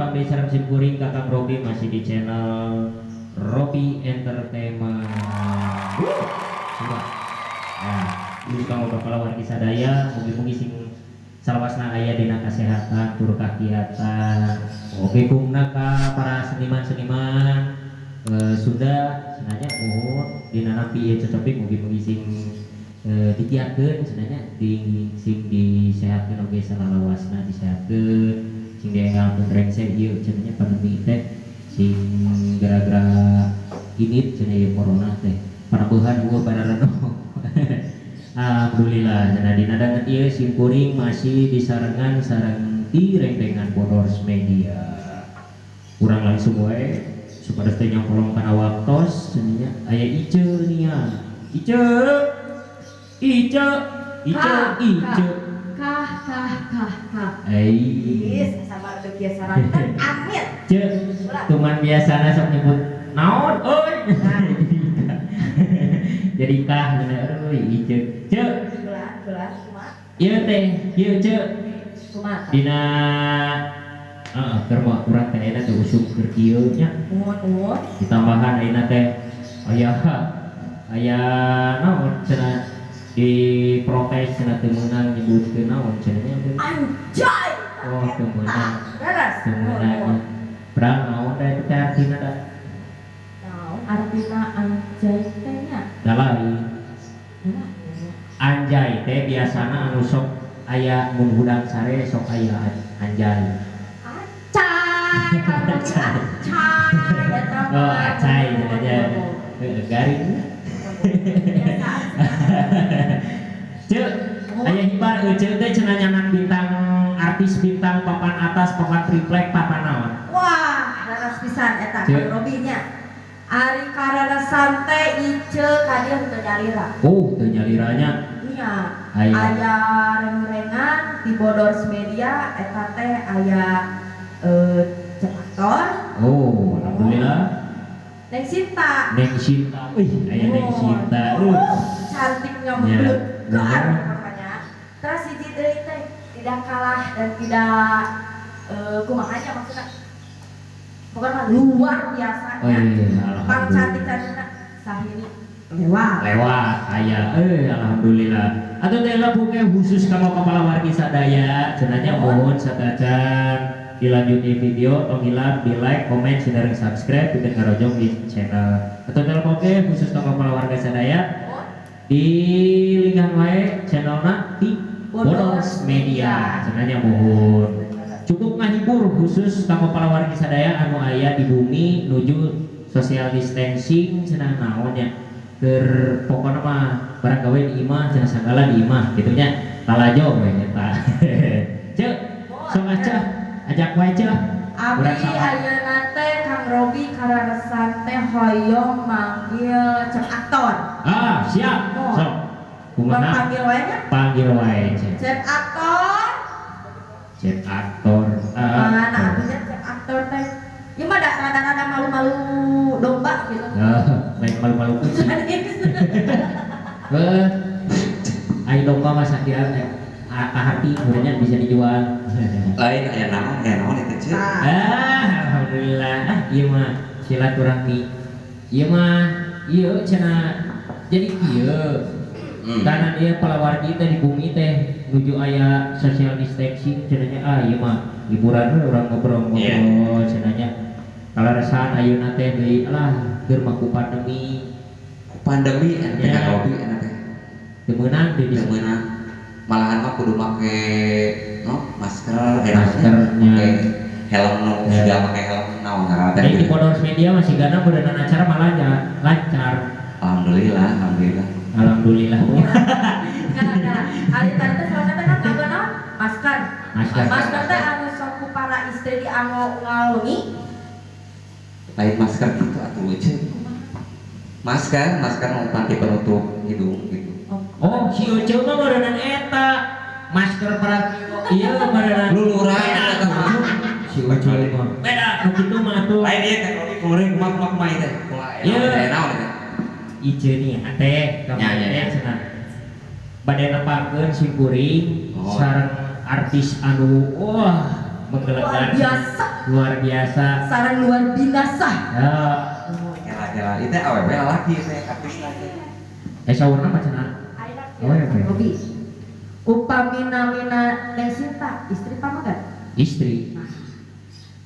Tepang deui sareng sim kuring Kakang Robi masih di channel Robi Entertainment. Wuh, sudah. Ya, geus kanggo kalawargi sadaya, mugi-mugi sing salawasna aya dina kasehatan tur kakiatan. Oke, kumna ka para seniman-seniman Sunda cenah nya, mohon dina nampi ieu cocopik, mugi-mugi sing dikiatkeun cenah nya, di sing disehatkeun oge, salalawasna disehatkeun, sing dienggalkeun rengse ieu cenah nya, pandemi teh sing gara-gara ini cenah, ieu corona teh panambuhan euweuh barareno. Alhamdulillah cenah, dina danget ieu sim kuring masih disarengan sareng ti rengrengan Bodors Media. Kurang langsung wae supados teh nyongkolong kana waktos cenah nya. Aya Ice nia, Ice, Ice, Ice. Kah, Ice. Kah, kah, kah, kah. Ei. Is, sabar teu kieu saranten. Amit. Ce, cuman biasana sok nyebut naon euy. Jadi kah cenah euy Ice. Ce, Ulah, ulah, kumaha? Ieu teh, ieu Ce. Kumaha? Dina heeh keur mah urang teh ayeuna teh usum keur kieu nya. Muhun, muhun. Ditambahan ayeuna teh aya aya naon cenah, di protes cenah, teu meunang nyebutkeun naon cenah nya. Anjay. Oh, teu meunang. Leres. Teu meunang. Padahal naon da itu teh artina da? Naon artina anjay teh nya? Da lain. Nah, anjay teh biasana anu sok aya mun hudang sare sok aya anjay. Acai, acai. Eta Oh, mah. Acai cenah nya. Heeh, garing. Biasa. Cek, aya hibar Ece teh cenah nyanak bintang artis, bintang papan atas, papan triplek, papan naon. Wah, leres pisan eta Cek. Kang Robi nya. Ari kararasan teh Ice ka dieu teu nyalira. Oh, teu nyaliranya. Nya, Aya. Aya reng-rengan di Bodors Media eta teh aya Cep Aktor, Oh, alhamdulillah. Neng Sinta. Neng Sinta. Wih, aya Neng Sinta. Oh, cantiknya menggelegar pokoknya. Terus hiji deui teh tidak kalah dan tidak kumaha nya maksudnya. Pokoknya mah luar biasa. Oh iya, Pang alhamdulillah. Cantik-cantikna sahini lewat. Lewat aya, alhamdulillah. Atau teh lah pokoknya khusus kanggo kepala wargi sadaya cenah nya, mohon satacan dilanjut di video tong hilap di like, komen, share, subscribe pikeun ngarojong di channel. Atau teh pokoknya khusus kanggo kepala warga sadaya di lingkahan wae channelna di Bodors Media cenah nya, mohon cukup ngahibur khusus kanggo para wargi sadaya anu aya di bumi nuju social distancing cenah, naon nya, keur pokona mah barang gawe di imah cenah, sagala di imah gitu nya, lalajo we eta. Cek, sok aja ajak wae, Cek. Abi Urang sama. Ayeuna teh Kang Robi kararesan teh hoyong manggil Cep Aktor. Ah, siap. Oh. Sok Bang, kumaha? Panggil wae nya. Panggil wae, Cek. Cep Aktor. Cep Aktor. Ah, Mana atunya Cep Aktor teh? Ieu mah da rada-rada malu-malu domba gitu. Ah, lain malu-malu kucing. Eh, ai domba mah sakira hati sebenarnya bisa dijual. Lain aya naon eta, Ceu? Nah, Ah, alhamdulillah. Ah, ieu mah silaturahmi. Ieu mah ieu cenah, jadi ieu karena dia palawargi teh di bumi teh nuju aya social distancing cenah nya. Ah, ieu mah hiburan we, urang ngobrol-ngobrol cenah nya. Kaleresan ayeuna teh deui lah keur mah ku pandemi. Ku pandemi eta teh. Ya. Kang Robi eta teh. Teu meunang di Teu meunang. Malahan mah kudu make no masker eh Masker, nya. Make helm nu Ya. siga make helm naon ngaranna teh. Ini di Bodors Media masih gana berenang acara malah ya lancar. Alhamdulillah, alhamdulillah. Alhamdulillah. Nah, hari tadi teh salah teh kan nganggo naon? Masker. Masker. Masker teh anu sok ku para istri dianggo ngalungi. Lain masker gitu atuh, Ceu. Masker, masker nu panti penutup hidung gitu. Oh, si Uce mah meureunan eta masker para iya meureunan. Luluran eta mah. Si Uce mah. Beda nu kitu mah atuh. Lain ieu Kang Robi kuring kumaha kumaha kumaha ieu teh. Kumaha Iya. aya naon eta? Ice nih teh Ya, ya, kamari ya. cenah. Bade nepangkeun sim kuring Oh. sareng artis anu wah. menggelegar. Luar biasa. Luar biasa. Sareng luar binasa. Ya. Kela-kela itu awewe lalaki teh artis lagi. Saurna mah cenah. Oh, ya, Pak. Robi. Upami namina Neng Sinta, istri pamegat. Istri.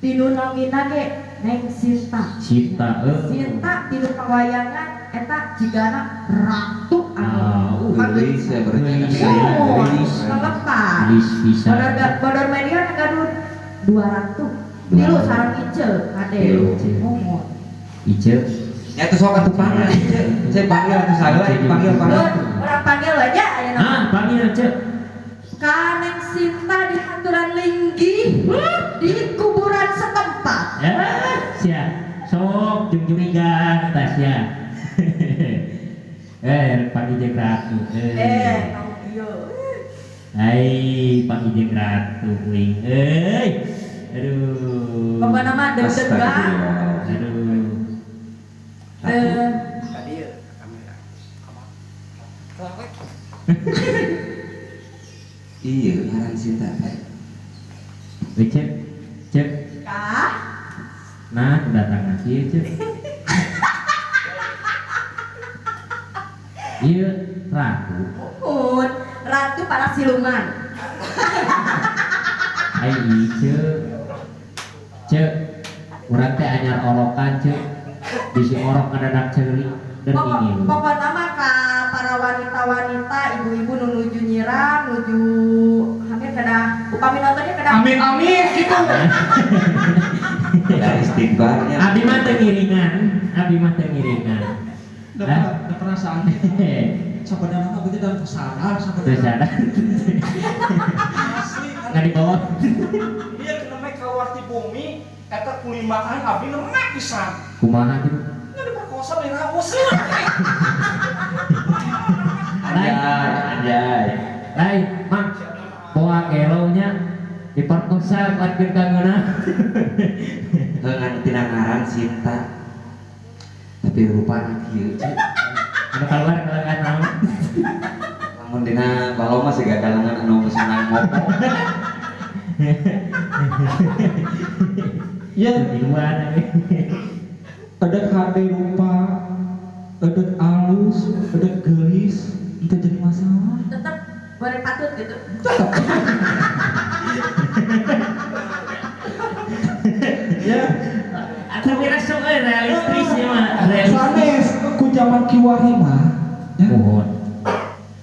Tinu namina ge Neng Sinta. Sinta, eh. Sinta tinu pawayangan eta jigana ratu Ah, anu. Geulis ya berarti. Geulis. Oh, Geulis. ngelepas. Geulis pisan. Bodor media gaduh 200. Tilu sareng Ice kade. Tilu. Mumun. Ice. Ya tuh sok atuh panggil. Saya panggil atuh salah, panggil panggil. Lun, urang panggil aja ayeuna. Ah, panggil Cek. Ka Neng Sinta di hanturan linggih di kuburan setempat. Eh, sia. Sok jungjungigan tas ya. Panggil jeung ratu. Tahu ieu. Hai, panggil jeung ratu kuing. Euy. Aduh. Pokokna mah deg-degan. Astagfirullah. Aduh. Tadi ya kamera. Iya, ngaran Sinta teh. Euy, Cek. Cek. Kah? Nah, datang lagi Cek. Iya, ratu. Mumun, ratu para siluman. Ai Ice. Cek. Urang teh anyar orokan, Cek. Bisi orok ngadadak ceuli dan ingin. Pokokna mah ka para wanita-wanita, ibu-ibu nu nuju nyiram, nuju hamil kedah upami nontonnya kedah. Amin amin gitu. Da istighfarnya. Abi mah teu ngiringan, abi mah teu ngiringan. Udah perasaan gitu. Sabenerna mah berarti dalam sadar Teu sabenerna. sadar. Asli kan. Nggak dibawa. Dia kena keluar di bumi eta kulimaan abi lemek pisan. Kumaha gitu. Nya diperkosa di raus. Anjay, anjay. Lain, Mang. Boa gelo nya diperkosa kuatkeun ka ngeunah. Heuh ngan tina ngaran Sinta. Tapi rupana kieu Cek. Anu keluar kelengan naon. Lamun dina balong mah siga galengan anu senang ngopo. Ya, Tiluan. ada hade rupa, ada alus, ada gelis, itu jadi masalah. Tetap goreng patut gitu. Ya, Tapi resep euy realistis ya mah. Realistis. sanes ku zaman kiwari mah, ya, Mohon.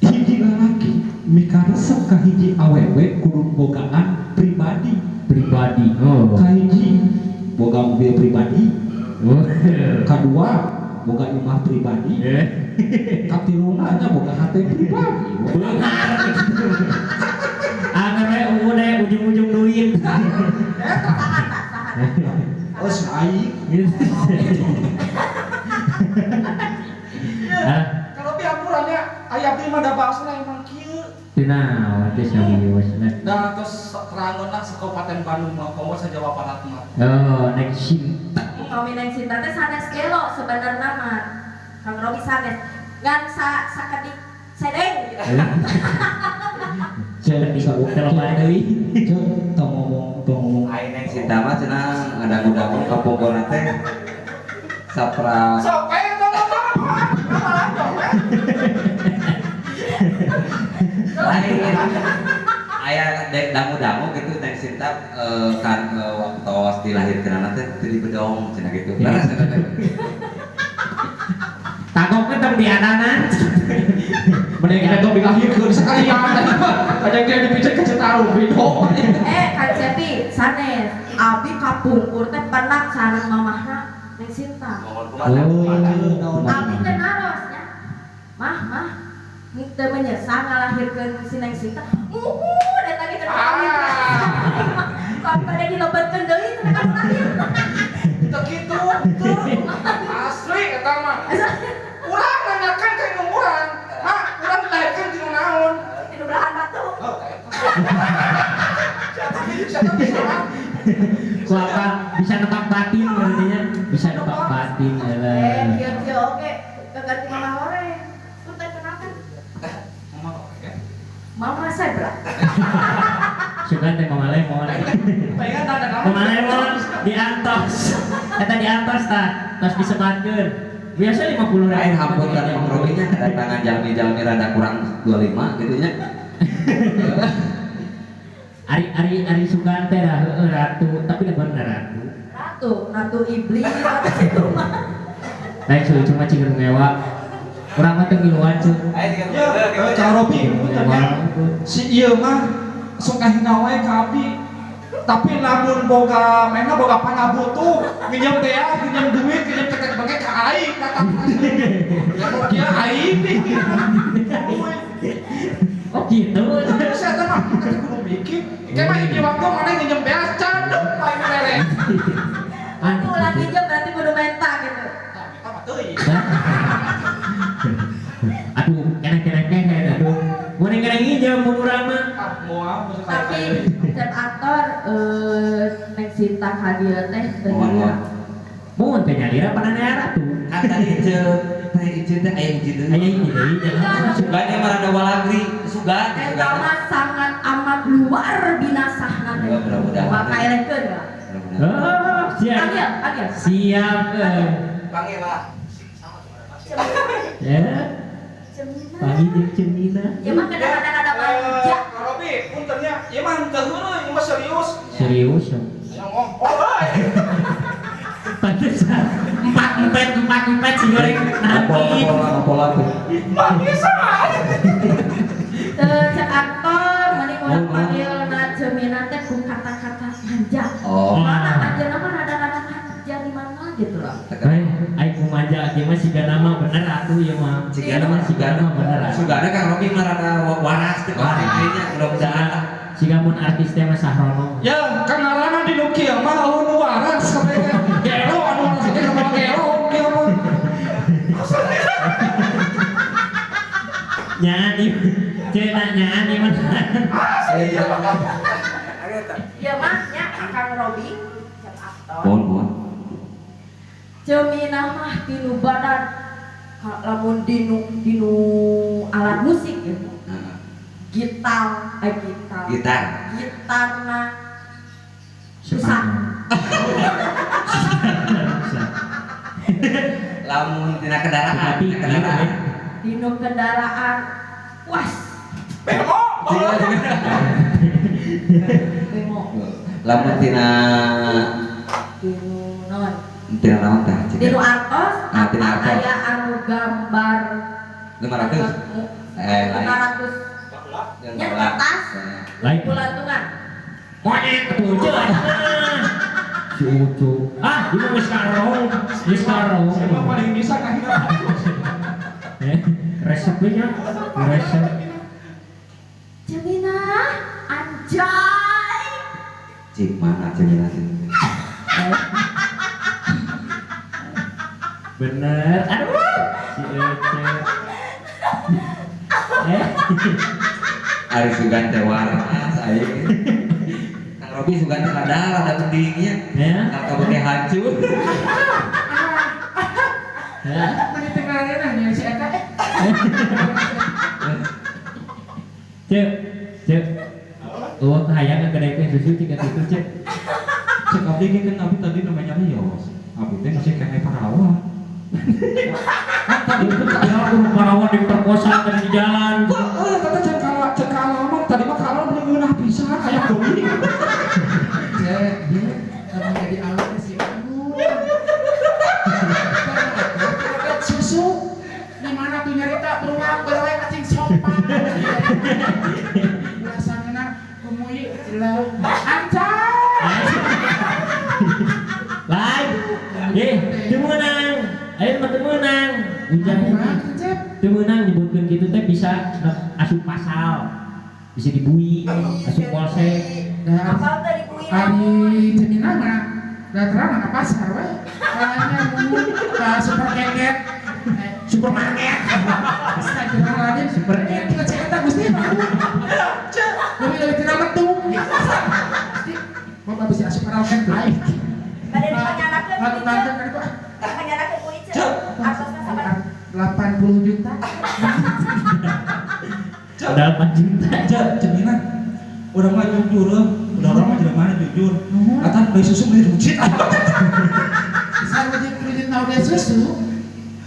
hiji lalaki mika resep ka hiji awewe kudu bogaan pribadi. Pribadi. Oh. Ka hiji boga mobil pribadi, Oh. kadua boga imah pribadi, katiluna nya boga hate pribadi. Beunghar. Anger we udah ujung-ujung duit. Sahan, Pak, sahan. Oh, saik. Ah, Kalau piampurannya aya abdi mah da bahasana emang kieu. Tinaon teh serius nah. Da tos terangeunna sa-Kabupaten Bandung mah komo sa Jawa Barat mah. Oh, Neng Sinta. Upami Neng Sinta teh sanes gelo sebenarna mah. Kang Robi sanes. Ngan sa sakedik sedeng gitu. Cek, Telepon deui. Cek, tong ngomong, tong ngomong. Ai Neng Sinta mah cenah ngadangu-dangu ka pokona teh sapra Sok we eta mah. Malah we. lain. Aya dek dangu-dangu gitu Neng Sinta kan waktu dilahirkeunana teh teu dibedong cenah gitu. Leres eta teh. Tagokna tong diadanan. Mending kita tong dilahirkeun sekalian. Kajang dia dipicek ke Citarum beda. Kang Cepi sanes. Abi kapungkur teh penak sareng mamahna Neng Sinta. Oh. Abi teh naros nya. Mah, mah. Teu menyesal ngalahirkeun si Neng Sinta. Muhun eta ge teh kawin. Pada dilebetkeun deui cenah kan lahir. Teu kitu teu. Asli eta mah. Urang nanyakan ka indung urang. Mah, urang dilahirkeun tina naon? Tinu belahan batu. Oh, eta. Siapa bisa? Ku apa bisa nebak batin artinya bisa nebak batin elah. Kieu-kieu oge keganti mama hore. Punten kenalkan. Mama oke. Mama Sebra. Sugan teh Mama Lemon. Pengen tanda nama. Mama Lemon diantos. Eta diantos tah, tos disebatkeun. Biasa 50 ribu. Lain hapunten Mang Robi nya kedatangan jalmi-jalmi rada kurang 25 gitu nya. Ari ari ari sugan teh lah heueuh ratu, tapi da bener ratu. Ratu, ratu iblis, ratu itu mah. Lain cuy, cuma cing ngewa. Urang mah teu ngiluan cuy. Ya, Kang Robi punten ya. Si ieu mah sok ngahina wae ka abdi. Tapi lamun boga mainna boga pangabutuh, nginjem teh nginjem duit, nginjem cetek bengek ka aing kata. Ya mau dia aing nih. Oh gitu. Terus saya mah kita teh kudu mikir. Kayak mah hiji waktu mana nginjem beas canduk aing lele. Aku ulang pinjam berarti kudu menta gitu. Tah, eta mah teuing. Aduh, kena-kena aduh. Mun kena nginjem mun urang mah. Ah, moal maksud saya. Tapi cep aktor Neng Sinta hadir teh teu Mohon, mohon. Mun teh nyalira panane ratu. Kan tadi ceuk teh ieu teh aya hiji deui. Aya hiji deui nya. Sugan yang mah rada walagri, sugan. Eta mah sangat amat luar binasahna teh. Ya, mudah-mudahan. Maka elehkeun lah. Oh, siap. Panggil, panggil. Siap. Panggil lah. Ya, Cemina. pagi jeung Cemina. Ya mah kadang-kadang ada manja. Kang Robi, punten nya, ieu mah henteu heureuy, ieu mah serius. Serius. Ya. Yang ngompol euy. Pantesan empat empat empat empat si goreng Ngompol nanti. ngompol ngompol aku. Mah bisa. Teu cek aktor mending urang Oh, oh. panggil na Cemina teh ku kata-kata manja. Oh. Mana manjana mah rada-rada manja di mana gitu loh. Eh, aing kumaja ieu mah siga nama bener atuh ieu mah. Sigana mah Siga nama bener atuh. Sugana Kang Robi mah rada waras teh kayaknya mudah-mudahan lah. Siga mun artis teh mah Sahrono. Ya, kan ngaranna di nu kieu mah eueuh nu waras katanya. Gelo anu waras teh sama gelo kieu mah. Nyaan ieu. Cenah nyaan ieu mah. Ya mah nya Kang Robi cek aktor. Mohon mohon. Cemina mah tinu badan lamun dinu dinu alat musik gitu. Heeh. Gitar, eh gitar. Gitar. Gitarna susah. Lamun tina kendaraan, Tapi tina kendaraan. Dinu kendaraan was Bemo. bemo Lamun tina dinu non tina naon tah? dinu artos Ah, dinu apa artos. aya anu gambar 500. Eh, lain. 500 nya kertas Lain. kulantungan Monyet tuh jelas. Si Ucu. Ah, ieu mah geus karong, geus karong. Siapa paling bisa ngahina. Eh, resepnya, resep. Cemina anjay Cik mana cemina sih? Bener. Aduh. Si Ece. Eh, Ari sugan teh waras aing. Kang Robi sugan teh rada rada mendingnya. ya. Kang kabeh hancur. Ya. Meni teh ngaranna nya si eta eh. Cek, cek. Eueuh hayang ngagedekeun susu cik kitu cek. Cek abdi ge kan abdi tadi namanya Rios. Abdi teh masih keneh parawan. Tadi ya urang parawan diperkosa tadi di jalan. Heeh, kata cek kala cek kalaman tadi mah kalaman bener ngeunah pisan aya deui. Cek, dia emang jadi alat si anu. Susu di mana tuh nyerita beruang beruang kacing sopan. Rasanya kumui lah. Anjay. Lain. Eh, teu meunang. Ayo mah teu meunang. Ujang Kumaha, Cep? teu meunang nyebutkeun kitu teh bisa asup pasal. Bisa dibui, asup polsek. Nah, apa teh dibui Ari Cemina mah da terang ke pasar we. Kayaknya mau ke supermarket. Supermarket. Astagfirullahaladzim. Supermarket. Tinggal cek eta Gusti. Lebih lebih tidak metu. Gusti, mau bisa asup karaoke lain. Bade dipanyanakeun Lagu ku tante Ice. kan itu ah, Dipanyanakeun ku Ice. Artosna sabaraha? 80 juta. 8 juta. Cek cemina. Urang mah jujur, udah urang mah jelema mana jujur. Atan beli susu beli runcit. Sama dia kerja mau dia susu.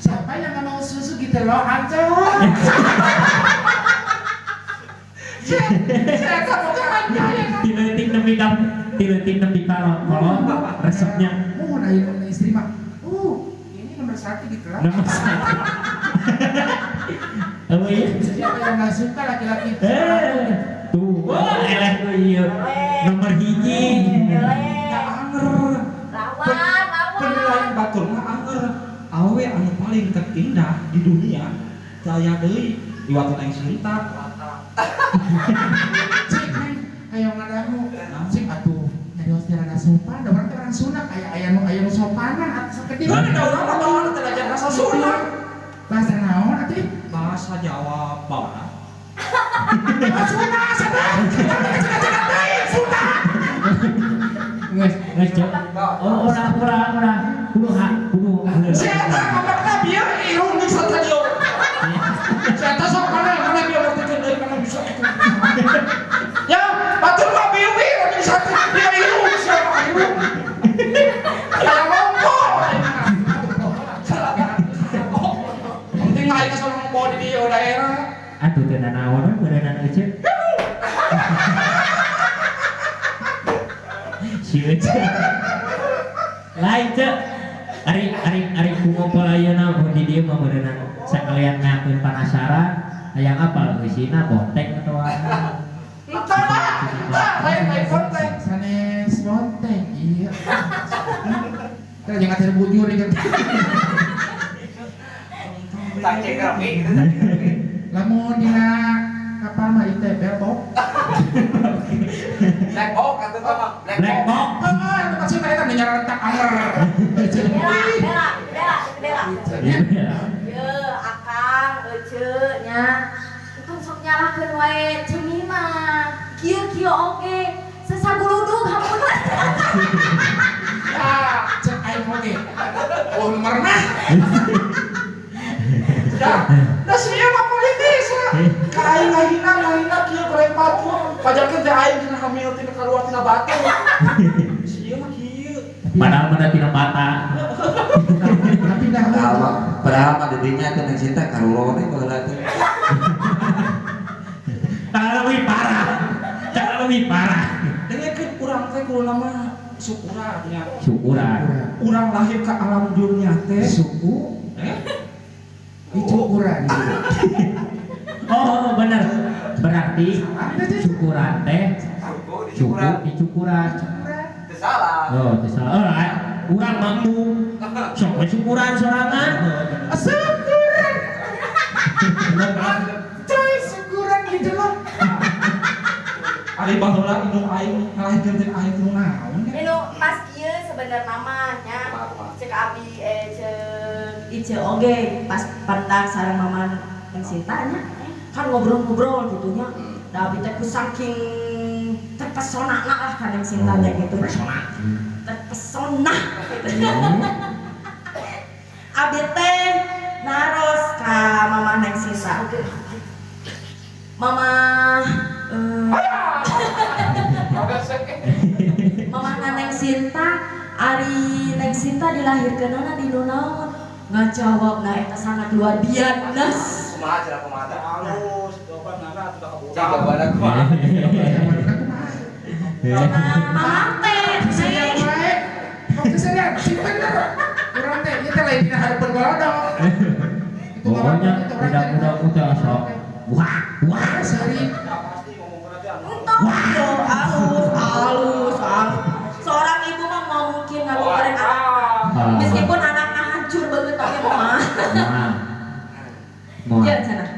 Siapa yang nggak mau susu gitu loh, ancol. Saya kan bukan ya. Tiletik nepi ka tiletik nepi ka kolot resepnya Oh, nah ini istri mah. Ini nomor 1 gitu lah. Nomor 1. Oh iya. Siapa yang nggak suka laki-laki? Tuh, wah, eleh tuh iya. Nomor 1. Eleh. Anger. Lawan, lawan. Penilaian batur mah anger. Awe anu paling terindah di dunia saya deui di waktu neng Sinta. Cik, neng, ayo ngadamu. Cik atuh nyarios teh rada sopan, da urang teh orang Sunda aya aya nu sopanan atuh sakedik. Mana da urang mah baheula teh ajar bahasa Sunda. Bahasa naon atuh? Bahasa Jawa bawana. Bahasa Sunda, sana. Cek-cek deui Sunda. Geus, geus, Cek. Oh, ora ora ora. Kudu hak, kudu. Saya teh ngomongna bieu irung di satrio. Saya teh sok mana mana bieu ngertikeun deui mana bisa itu. Ya, batur mah bieu we di satrio bieu irung sia mah irung. Kayak lompo. Penting aing ka sono ngomong di dieu daerah. Atuh teu nanaon we beureunan Ece. Si Ece. Lain Cek. Ari ari ari ku ngompol ayeuna mun di dieu mah beureunan sakalian ngakuin penasaran hayang apal eusina bonteng atau apa. Entah lah, entah lain lain bonteng. Sanes bonteng, iya. Kita jangan terbujur ya. Cangcing remi gitu, cangcing remi. Lamun dina kapal mah ieu teh belbok. Black box atuh mah, Black black box. box. Heeh, itu maksudna eta nyarentak anger. Bela, bela, bela, bela. Iya. Ye, akang, ece nya. Itu sok nyalahkeun wae cemi mah. Kieu-kieu oge, sesaguludug hampura. Ya, cek aing oge. Oh, nomor mah. Dah, dah sia mah politis lah. Ka aing ngahina ngahina kieu goreng batu. Pajarkeun teh aing tina hamil tina kaluar tina batu. Sia mah kieu. Padahal mah tina bata. Tapi dah Padahal mah didinya teh Neng Sinta karulo teh baheula teh. Cara lebih parah. Cara lebih parah. Dengekeun urang teh kudu nama syukuran nya. Syukuran. Urang lahir ke alam dunia teh suku dicukuran. Oh, bener. Berarti syukuran teh Suku suku dicukuran. dicukuran. Teu salah. Oh, teu salah. Oh, urang mampu. Sok we syukuran sorangan. Syukuran. Coy, syukuran gitu loh. Ari baheula indung aing ngalahirkeun teh aing kudu naon nya. Ini pas kieu sebenarnya mah nya. Cek abi cek Ice oge pas pandang sareng mama Neng Sinta nya kan ngobrol-ngobrol gitu nya. Da abi teh ku saking terpesona lah ka Neng Sinta teh gitu. Terpesona. Terpesona gitu. Abi teh naros ka mama Neng Sinta. Mama Mama Neng Sinta, ari Neng Sinta dilahirkeunana di nu naon? Ngajawab nah eta sangat luar biasa. Kumaha cenah kumaha teh? Halus, jawaban nana atuh da Cik jawabanna kumaha? Cenah mama teh Serian Neng. wae. Waktu serian, sing bener. Urang teh ieu teh lain dina hareupeun balodong. Itu Pokoknya itu orang teh. udah sok. Wah, wah. Seri. Pasti ngomong teh anu. Entah yo halus, halus, halus. Seorang ibu mah mau mungkin ngagoreng anak. Ah. Meskipun anaknya hancur banget tapi mah. Moal. Moal. Ya cenah.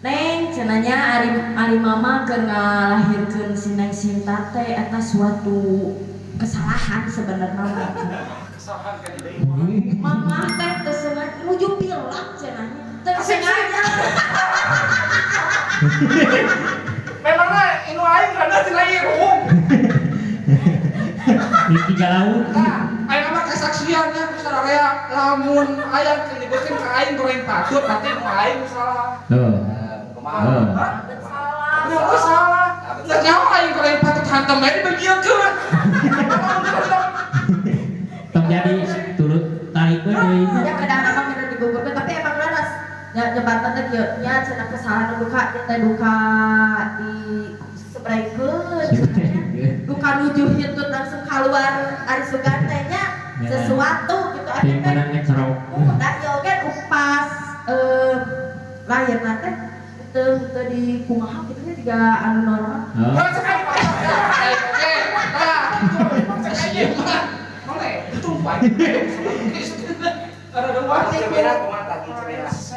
Neng, cenahnya ari ari mama keur ngalahirkeun si Neng Sinta teh eta suatu kesalahan sebenarnya mah. Kesalahan kan deui. Mama teh teu sengaja nuju pilak cenahnya. Teu sengaja. Memangna inu aing rada tina irung. Di tiga laut. Nah, aing mah kesaksiannya ku sararea lamun aya keur nyebutkeun ka aing goreng patut berarti nu aing salah. Tuh. Kumaha? Oh. Salah. Nu salah. Teu nyaho aing kalau yang patut hantam bae dibagiekeun. Tong jadi turut tarik we deui. Ya kadang emang kita digugurkeun, tapi emang leres. Ya jembatan teh kieu nya cenah kesalahan duka teh duka di sebraikeun cenah. Duka nuju hitut langsung keluar ari sugan teh nya Ya. sesuatu gitu. Teu Akhirnya menang ngecerok. Da ieu oge pas lahir teh teu teu di kumaha kitu nya jiga anu normal. Oh. Kalau sekali aing oge. Tah, cek aing mah. Boleh, itu baik. Ada dua. Cemera kumaha tadi cemera. C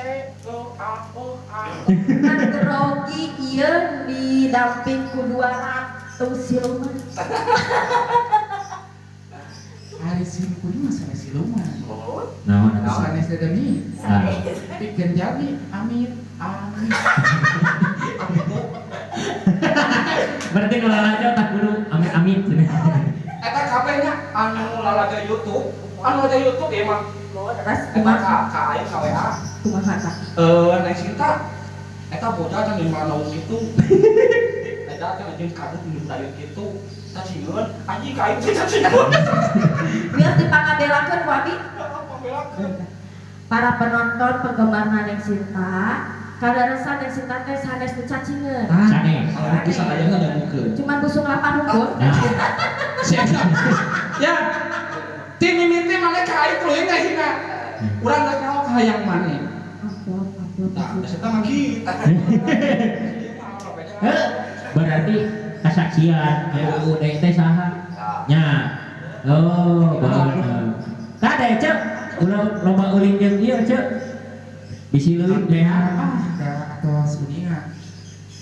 O A O A. Kan grogi ieu didamping ku 200 siluman. Ari sim kuring mah sanes siluman. Naon atuh? Sanes dedemi. Ah. Pikeun jami, amin. Amin. Berarti nu lalajo tak kudu amit-amit cenah. Eta kabeh nya anu lalajo YouTube, anu lalajo YouTube ieu mah. Terus Eta kumaha ka aing ka WA. kumaha tah? Eh, Neng Sinta, eta bocah can di mana gitu. Eta can anjing kadut nu dayeut kitu. Cacingeun, anjing ka aing teh cacingeun. Biar dipangabelakeun ku abi. Pambelakeun. Para penonton penggemar Neng Sinta, kadaresan Neng Sinta teh sanes nu cacingeun. Sanes. Kalau bisa aja ada mukeun. Cuman busung lapan hungkul. Nah, Siap. Ya. Ti mimiti maneh ka aing tuluy ngahina. Urang geus nyaho ka hayang maneh. Amplop, amplop. Tah, geus eta mah kitu. Heh, berarti kesaksian anu deui teh saha? Nya. Oh, bener. Kade cek, ulah loba ulin jeung ieu cek. Bisi leuwih teh. Ah, da atos uninga.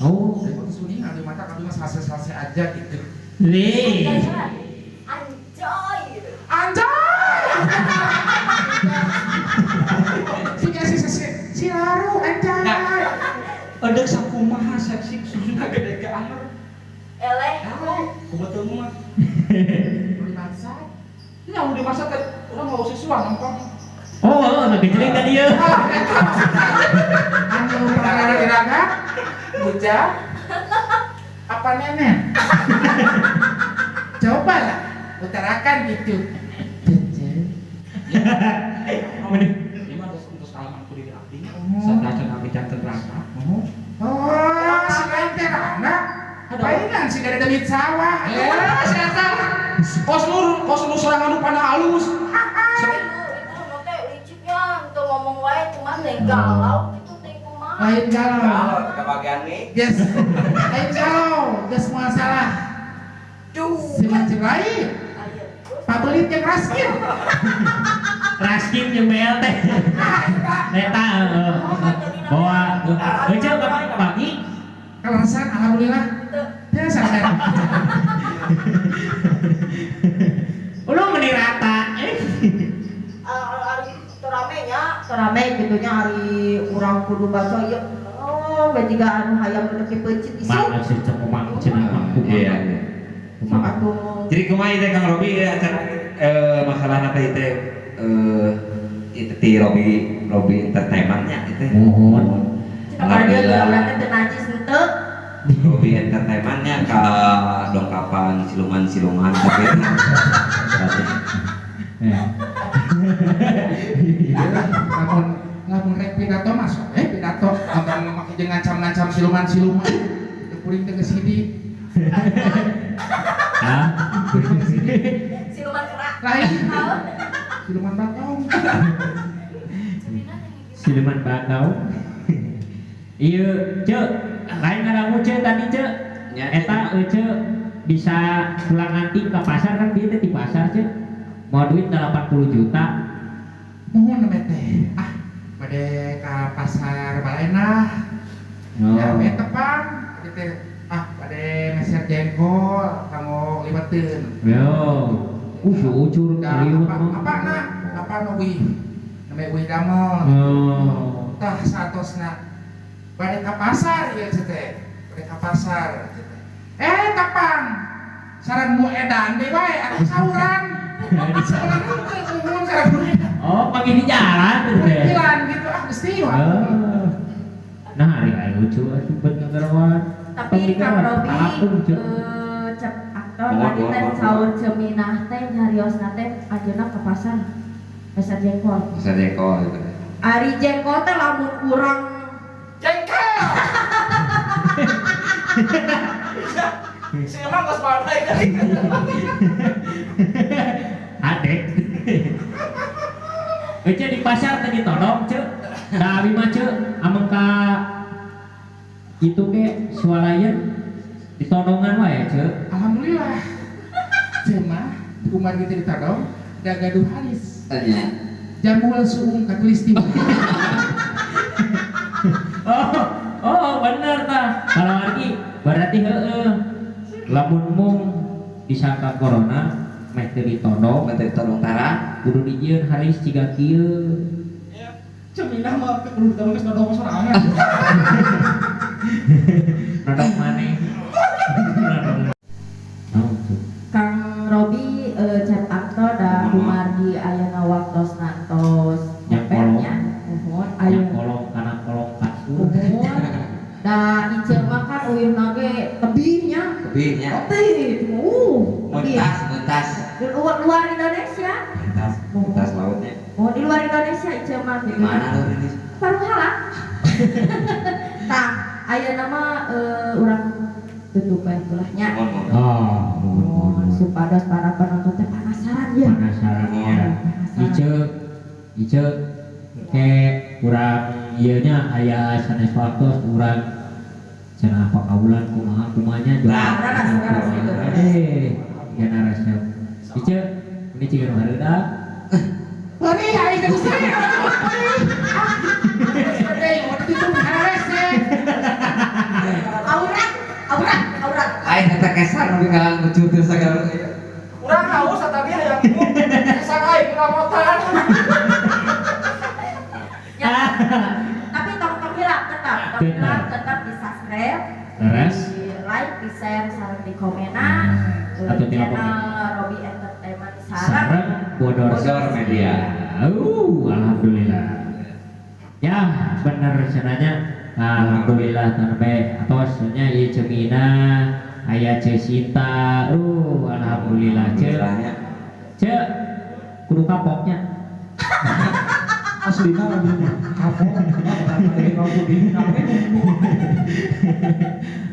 Oh, Da atos uninga di mata kami mah salse-salse aja gitu. nih. Anjoy gitu. Anjay! Si si si si si laru anjay. Edek sakumaha seksi susuna gede ge anger. Eleh. Kubetul mah. Udah dimasak. Nya udah dimasak teh urang mau siswa nongkrong. Oh, oh, ngegejleng tadi ya. Ah, eta. Anu perkara iraga, bujang, apa nenek? Coba lah, utarakan gitu. Bujang. Ini mah geus untuk salaman ku diri abdi nya. Sateuacan abdi janten rangka. Oh, si lain teh rana. Palingan si dari demit sawah. Eh, si eta. Kos lu sorangan nu pana halus. Itu nu teh liciknya, teu ngomong wae cuman teh galau gitu teh kumaha. Lain galau. Kalau kebagian nih. Yes. Lain galau, geus moal salah. Duh. Si macam lain. Ayo. Pabelit jeung raskin. Raskin jeung BLT. Eta heeh. Bawa heuh pagi. Kaleresan alhamdulillah. Ya sadar. Lu meni rata. Ari teu rame nya, teu rame kitu nya ari urang kudu baca ieu. Oh, we jiga anu hayam nu nepi peuncit isuk. Mang sih cek mang cenah mah. Iya. Kumaha? Atuh. Jadi kumaha teh Kang Robi ya acara masalah teh teh itu ti Robi Robi Entertainment-nya itu. Mohon. Alhamdulillah. Urang teh teu najis henteu. Robi Entertainment-nya ka dongkapan siluman-siluman tapi Ya. Lamun lamun rek pidato masuk pidato lamun make jeung ngancam-ngancam siluman-siluman teu kuring teh geus hidi. Hah? Siluman kerak. Lain siluman batong. Siluman bakau. Iya, cek. Lain ngadamu cek tadi cek. Ya. Eta cek bisa pulang nanti ke pasar kan dia teh di pasar cek. Mau duit 80 juta. Mohon namanya teh. Ah, bade ka pasar Balena. Oh. Ya, we tepang. Bade teh ah bade meser jengkol kanggo liweteun. Yo. Ucur Da, liwet apa mah. apa na? Apa nu wih? Namanya wih damel. Oh. Tah satosna bade ka pasar ieu teh teh. Bade ka pasar teh. Eh tepang. Sareng mu edan deui wae atuh sauran. Sauran henteu umum sareng mu edan. Oh, pagi di jalan tuh teh. Jalan gitu ah geus tiwa. Oh. Nah, hari ayo lucu atuh bet ngagaroan. Tapi Kang Robi cep aktor tadi teh saur Ceminah teh nyariosna teh anjeunna ke pasar pasar jengkol. Pasar jengkol gitu. Ari jengkol teh lamun urang jengkel. Si emang geus pandai tadi. Adek. Ece di pasar teh ditodong ceu. Da abi mah ceu ameng ka itu ke swalayan ditodongan wae ceu. Alhamdulillah. Ceu mah kumar gitu ditodong da gaduh halis. Tanya. Jamul suung katulis tiba. Oh, bener tah. Kalau lagi berarti heeh. Lamun mung disangka corona meh teu ditodong, Meh teu ditodong tara, kudu dijieun halis ciga kieu. Ceminah mah kudu ditodong geus nodong sorangan. Nodong maneh. Kang Robi cep aktor da kumargi ayeuna waktosna tos nyampernya nuhun aya kolong kana kolong kasur. Nuhun. Da Ice mah kan uyuhna ge tebihnya. Tebihnya. Tebih. Mentas, mentas. Di luar Indonesia. Mentas, mentas lautnya. Oh, di luar Indonesia Ice mah. Di mana luar Indonesia? Paruhala. Tah, ayeuna mah urang tutup bae ulahnya. Oh, mohon supados para penonton teh penasaran ya. Penasaran ya. Ice ke kurang ieu nya aya sanes waktos urang cenah apa kaulan kumaha kumanya nah, generasi Ice ini ciga nu hareuda bari aing teh gusti. Aurat aurat aurat aing eta kesar nu ngalang ngucutir sagala urang haus tadi hayang minum kesar aing ramotan. Ya, tapi tong hilap tetap, tetap di subscribe, terus di like, di share, sareng di komenan, atau channel Robi Entertainment sareng Bodor Media. Alhamdulillah. Ya bener cenanya, alhamdulillah tanpa atos nya ieu Cemina, aya Ce Sinta, alhamdulillah Ce. Ce kudu kapoknya. Aslina ambilnya kapok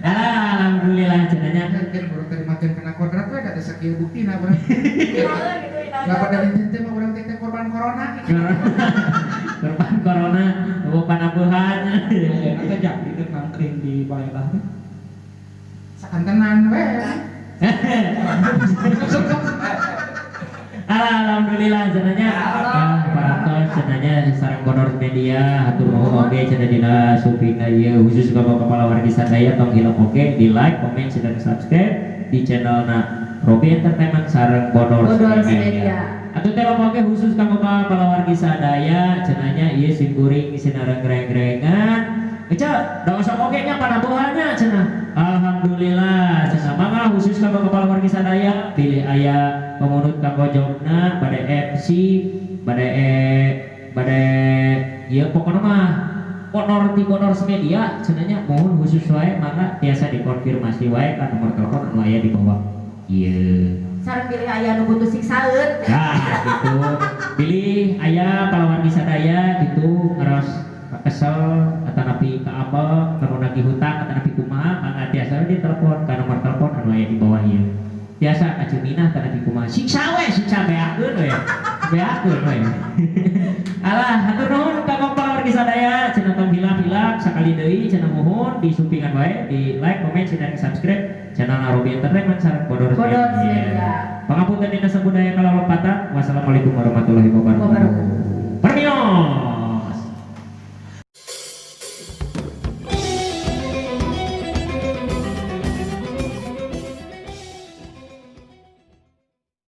alhamdulillah cenanya kan urang teh makan kena kodrat we da teh sakieu buktina urang. Enggak pada teh mah urang teh korban corona. Korban corona eueuh panabuhan. Eta jadi teh nangkring di Baedah teh. Sakantenan we. Alhamdulillah cenanya parantos cenanya sareng Bodor Media hatur nuhun oge cenah dina supina ieu khusus ka kepala wargi sadaya tong hilap oge di like, komen, dan subscribe di channelna Robi Entertainment sareng Bodor Media. Atuh teh oge khusus ka kepala wargi sadaya cenanya ieu simkuring sinareng greng-grengan. Ece, da osok oge nya panabuhannya cenah. Alhamdulillah cenah mangga khusus ka kepala wargi sadaya pilih aya pengunut kanggo jobna bade MC bade bade ieu pokona mah Bodor ti Bodor Media cenahnya mohon khusus wae mangga tiasa dikonfirmasi wae ka nomor telepon anu aya di bawah ieu. Sareng bilih aya nu butuh siksaeun. Nah, gitu. Bilih aya palawargi sadaya gitu ngaros kesel atanapi ka apa kanu nagih hutang atanapi kumaha mangga tiasa di telepon ka nomor telepon anu aya di bawah ieu. Biasa ka Ceminah atanapi kumaha siksa we siksa beakeun we. Beakeun we. Alah hatur nuhun ka palawargi sadaya cenah tong hilap-hilap sakali deui cenah muhun disumpingan wae di like, komen, dan subscribe channel Robi Entertainment sareng Bodor Media. Pangapunten dina sabudaya kalalepatan. Wassalamualaikum warahmatullahi wabarakatuh.